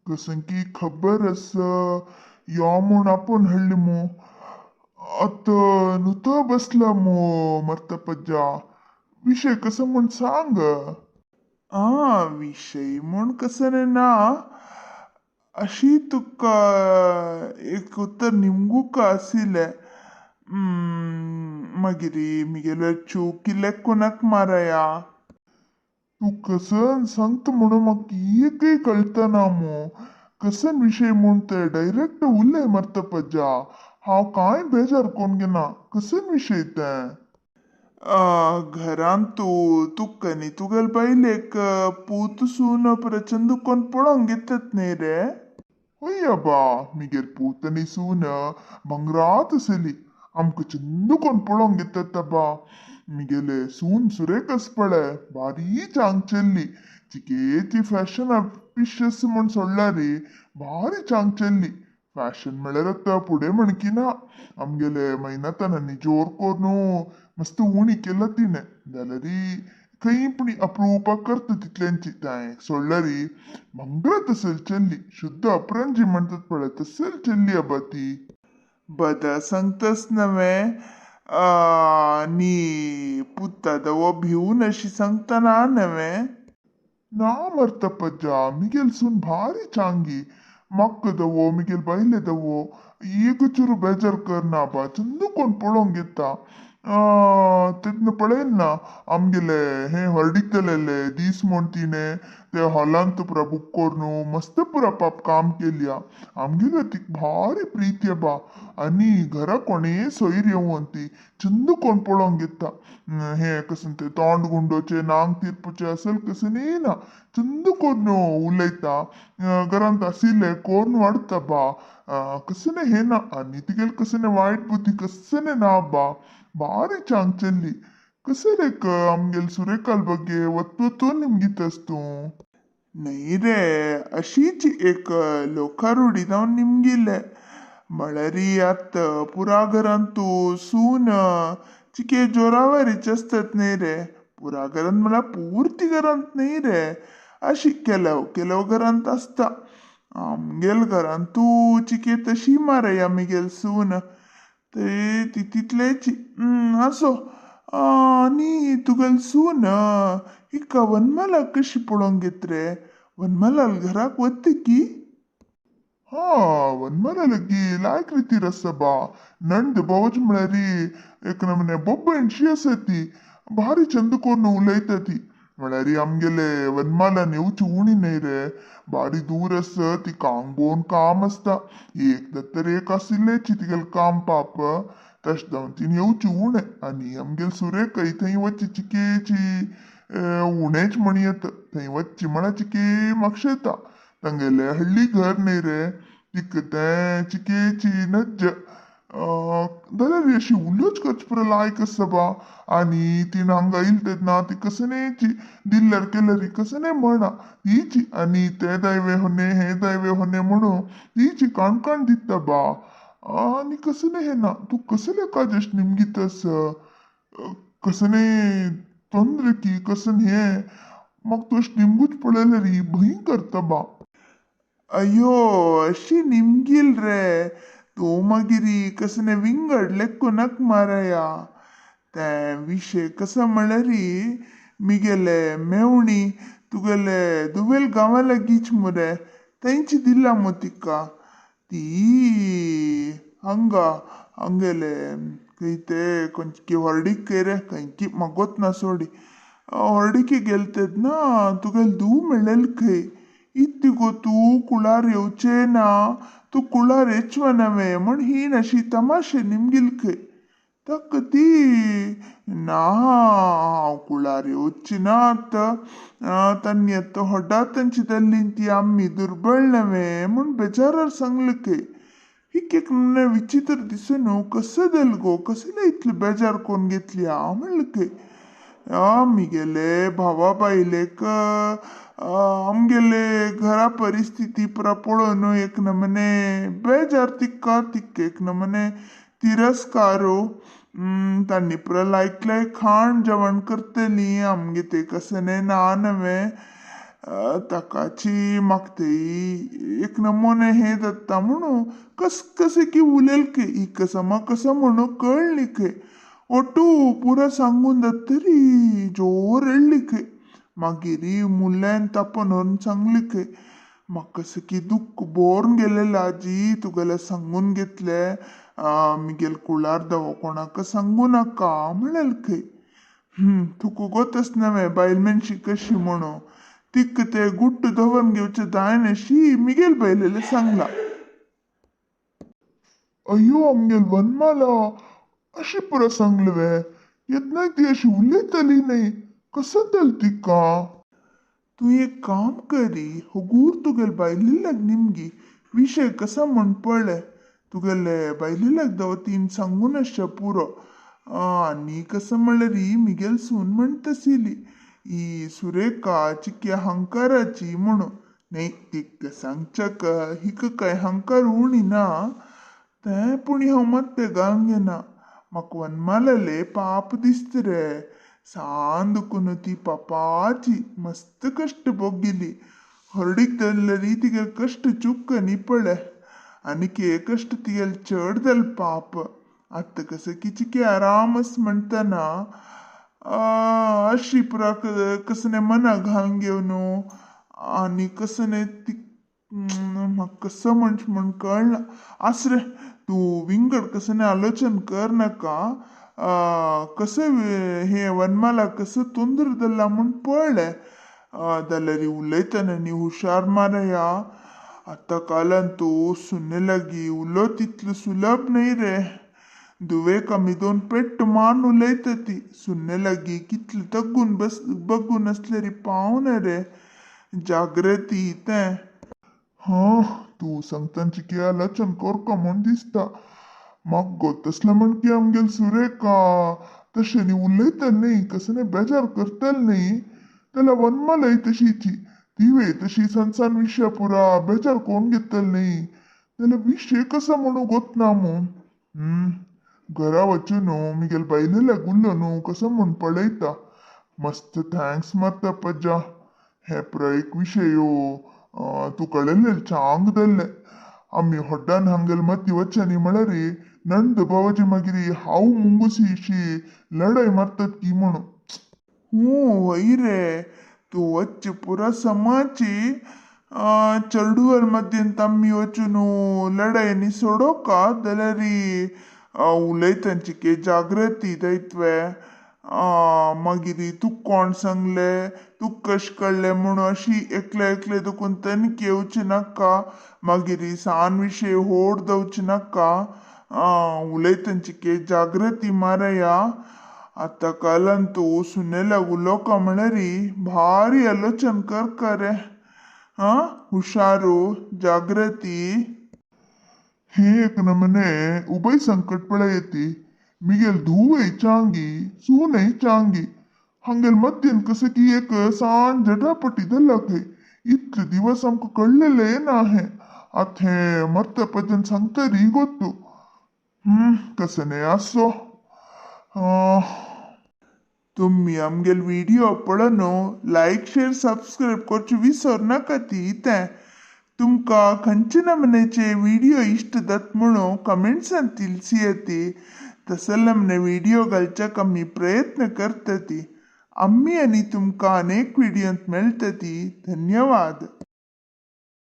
कसं की खबर आसा यो म्हूण आपोवन हाडली मू. आतां नुतो बसला मू मर्तपज्जा. विशय कसो म्हूण सांग. आं, विशय म्हूण कसो ना, अशी तुका एक उतर निमगूक आशिल्लें. मागीर मिगेलो चूक किल्लेक कोणाक माराया. तूं कसन सांगता म्हणून म्हाका एकय कळतना मू. कसन विशय म्हूण ते डायरेक्ट उलय मर्तपज्जा. हांव कांय बेजार कोन्न घेना. कसन विशय तें? घरांत तूं तुका न्ही तुगेले बायलेक पूत सून प्रचंड कोण पळोवंक घेतात न्ही रे? हय आबा, मिगेल पूत आनी सून भांगरात आसली. आमकां चंद कोण पळोवंक घेतात आबा. मिगेले सून सुरेख आसा पळय, बारी चांग चल्ली. चिकेची फॅशन पिशस म्हूण सोडल्या रे, भारी चांग चल्ली. फॅशन म्हळ्यार आतां फुडें म्हणकी ना. आमगेले मैनातान आनी जोर कोरून मस्त उणी केला तिणें. जाल्यार खंय पूण अप्रुपाक करता तितल्यांची. तें सोडल्यार भांगरा तसल चल्ली. शुद्ध अपरंजी म्हणतात पळय तसल चल्ली आबा ती. बदा सांगतस नव्हे नी पुता दवो भिवून अशी सांगतना नव्हे? ना मर्तपज्जा, मिगेल सून भारी चांगी. म्हाका दवो मिगेल बायले दवो एक चुरू बेजार करना बा. चंद कोण पळोवंक घेता. तेन्ना पळयल ना आमगेले हे हळदीक जालेले दीस म्हूण तिणें ते हॉलांत पुरा बूक करून मस्त पुरा पाप काम केल्या. आमगेले तिका भारी प्रीती बा. आनी घरा कोणेय सोयर येवन ती चंद कोण पळोवंक घेता. हे कशें ते तोंड गुंडोचे नांग तिरपुचे असल कसं ना. चंद कोन्न उलयता. घरांत आशिल्ले कोन्न वाडटा बा. कसं हे ना. आनी तिगेले कसं वायट बुद्धी कसं ना बा. भारी चांग चल्ली. कसं रे आमगेले सुरेखाल ಬಗ್ಗೆ ಒತ್ತು निमगितस तूं? न्ही रे, अशीच एक लोकारूढी जावन निमगिल्लें. म्हळ्यार आतां पुरा घरांत तूं सून चिके जोरावरीच आसतात न्ही रे. पुरा घरांत म्हळ्यार पुर्ती घरांत न्ही रे, अशी केलव केलव घरांत आसता. आमगेल घरांत तूं चिके तशी मारया मिगेल सून ते ती तितलेच. आसो. आनी तुगेल सून हिका वनमालाक कशी पळोवंक घेत रे? वनमालाल घराक वता की? हा, वनमाला लगी लायक रितीर आसा बा. नंद भावज म्हळ्यार एक नमने बब्बणशी आसा ती. भारी चंद कोन्न उलयता ती. म्हळ्यार आमगेले वनमालान येवची उणी न्ही रे. बारी दूर आसा ती कांग काम आसता. एकदां तर एक आशिल्लेची तिगेलें काम पाप. तशें जावन तिणें येवची उणें. आनी आमगेले सुरेखय थंय वच्ची चिकेची उणेंच म्हण येता. थंय वच्ची म्हळ्यार चिके मागशेता. तांगेलें हळ्ळी घर न्ही रे, तिका तें चिकेची नज्ज. जाल्यार अशी उलोच करचे पुरो लायक आसा बा. आनी तिणें हांगा येयली तेन्ना ती कसनेची दिल्ल्यार केल्यार कसने म्हणा तीची. आनी ते दैवे होने हे दैवे होने म्हणून तीची काणकाण दिता बा. आनी कसने हे ना. तूं कसले काजश निमगितस? कसने ತೊंದ್ರೆ की कसन हे म्हाका तूं अशें निमगूच पळयल्यार भंय करता बा. अय्यो, अशी निमगील रे तूं. मागीर कसने विंगड लेखूनक मारया. तें विशय कसो म्हळ्यार मिगेले मेवणी तुगेले दुवेल गांवा लागींच मुरे, थंयची दिला मु तिका. ती हांगा हांगेले खंय ते खंयची व्हरडीक खंय रे, खंयची म्हाका ना सोडी, व्हरडिके गेले तेन्ना तुगेले धूव मेळ्ळेली खंय. इत्ती गो तूं कुळार येवचें ना, तूं कुळार येचवा नव्हे म्हण ही अशी तमाशे निमगिल खंय. ताका ती ना हांव कुळार येवची ना आतां. तांणी आतां होडा तांची जाल्ली ती आमी दुर्बळ नव्हे म्हूण बेजारार सांगलें खंय. ही एक विचित्र दिसून कसं जालें गो, कसले इतले बेजार कोन्न घेतली हांव म्हणलें खंय. मिगेले भावा बायलेक आमगेले घरा परिस्थिती पुरा पळोवन एक नमने बेजार तिका. तिका एक नमने तिरस्कारो. तांणी पुरा लायक लायक खाण जेवण करतली, आमगे ते कसने ना नव्हे. ताकाची म्हाका थंय एक नमुने हें जाता म्हणून कस कशें की उलयल खंय इक समा कसो म्हणून कळ्ळी खंय. ओटू पुरो सांगून जातरी जोर रडली खंय. मागीर मुल्यान तापोवन व्हरून सांगली खंय. म्हाका कशें की दुख्ख भरून गेलेलें आजी, तुगेलें सांगून घेतलें, मिगेल कुळार दवो कोणाक सांगू नाका म्हणलें खंय. तुका गोतच नव्हे बायल मनशी कशी म्हणून तिका ते गुट्ट दवरून घेवचें जायना शी मिगेल बायलेलें सांगलां. अय्यो आमगेल वनमाला अशी पुरो सांगलें वे, येदनाय ती अशी उलयताली न्हय, कसो जालें तिका? तूं एक काम करी, हगूर तुगेले बायलेल्याक निमगी विशय कसा म्हण पळय, तुगेले बायलेल्याक दव तीन सांगून आसच्या पुरो. आनी कसो म्हणल्यार ही मिगेल सून म्हणटाशिल्ली ही सुरेखा चिके हंकाराची म्हणून. न्हय तिका सांगच्याक हिका काय हंकार उणी ना तें, पूण हांव मात तें घालून घेना. म्हाका वनमालाले पाप दिसता रे, सान दुखून ती पापाची मस्त कश्ट भोगिली. हरडीक धरल्यार तिगेले कश्ट चुक न्ही पळय, आनीक एक कश्ट तिगेले चड जाले पाप. आतां कसं की चिके आरामच म्हणटना अशी पुरा कसने मना घालून घेवन आनी कसने ती म्हाका कसं म्हणचें म्हण कळना. आस रे, तूं विंगड कसने आलोचन कर नाका. कसं हें वनमाला कसं तोंदर जालां म्हूण पळय, जाल्यार उलयतना न्ही हुशार मारया. आतां कालान तूं सुने लागीं उलोवप तितलें सुलभ न्हय रे. धुवेक आमी दोन पेट्ट मारून उलयता ती, सुने लागीं कितलें तग्गून बस बग्गून आसल्यार पावना रे. जागृती तें. हां तूं सांगता चिके आलोचन करका म्हूण दिसता. म्हाका गो तसलें म्हण की आमगेल सुरेखा तशें न्ही उलयतलें न्ही, कसलें बेजार करतलें न्ही, जाल्यार वनमालाय तशीची, तिवूय तशी सान सान विशया पुरा बेजार कोण घेतले न्ही, जाल्यार विशय कसो म्हणून गोत ना मू. घरा वचून न्हू मिगेल बायलेल्याक उल्लो न्हू कसो म्हूण पळयता. मस्त thanks मारता पज्जा. हे पुरा एक विशय तूं कळयलें चांग जाल्लें. आमी होड्डान हांगेल मती वचनी म्हळ्यार नंद भावाजी मागीर हांव मुंगुसी अशी लढाई मारतात की म्हणून. हूं वय रे, तूं वच्च पुरा समाची चेडूवर मदीन तम्मी वचून लढाई न्ही सोडोवका जाल्यार उलयता चिके जागृती दायतवे. मागीर तुका कोण सांगलें, तुका कशें कळ्ळें म्हणून अशी एकले एकले दुखून तनकी येवची नाका. मागीर सान विशय होड जावचे नाका. उलयता चिके जागृती मारया. आतां कालान तूं सुनेल्याक उलोवका म्हळ्यार भारी आलोचन करका रे. आं हुशारू जागृती. हे एक नमने उभय संकट पळयती. मिगेल धुवय चांगी सूनय चांगी, हांगेल मध्यन कसं की एक सान जटापटी जाला खंय. इतले दिवस आमकां कळ्ळेलें ना हें. आतां हें मरता पजन सांगता री गोतू. कसं आसो. तुम्ही आमगेल व्हिडिओ पळोवन लायक शेअर सबस्क्रायब करचे विसर नाका ती तें. तुमकां खंयचे नमुन्याचे व्हिडिओ इश्ट जात म्हणून कमेंट्सान तिलसी तसले नमुने व्हिडिओ घालच्याक आमी प्रयत्न करता ती. आमी आनी तुमकां अनेक व्हिडियोंत मेळटा ती. धन्यवाद.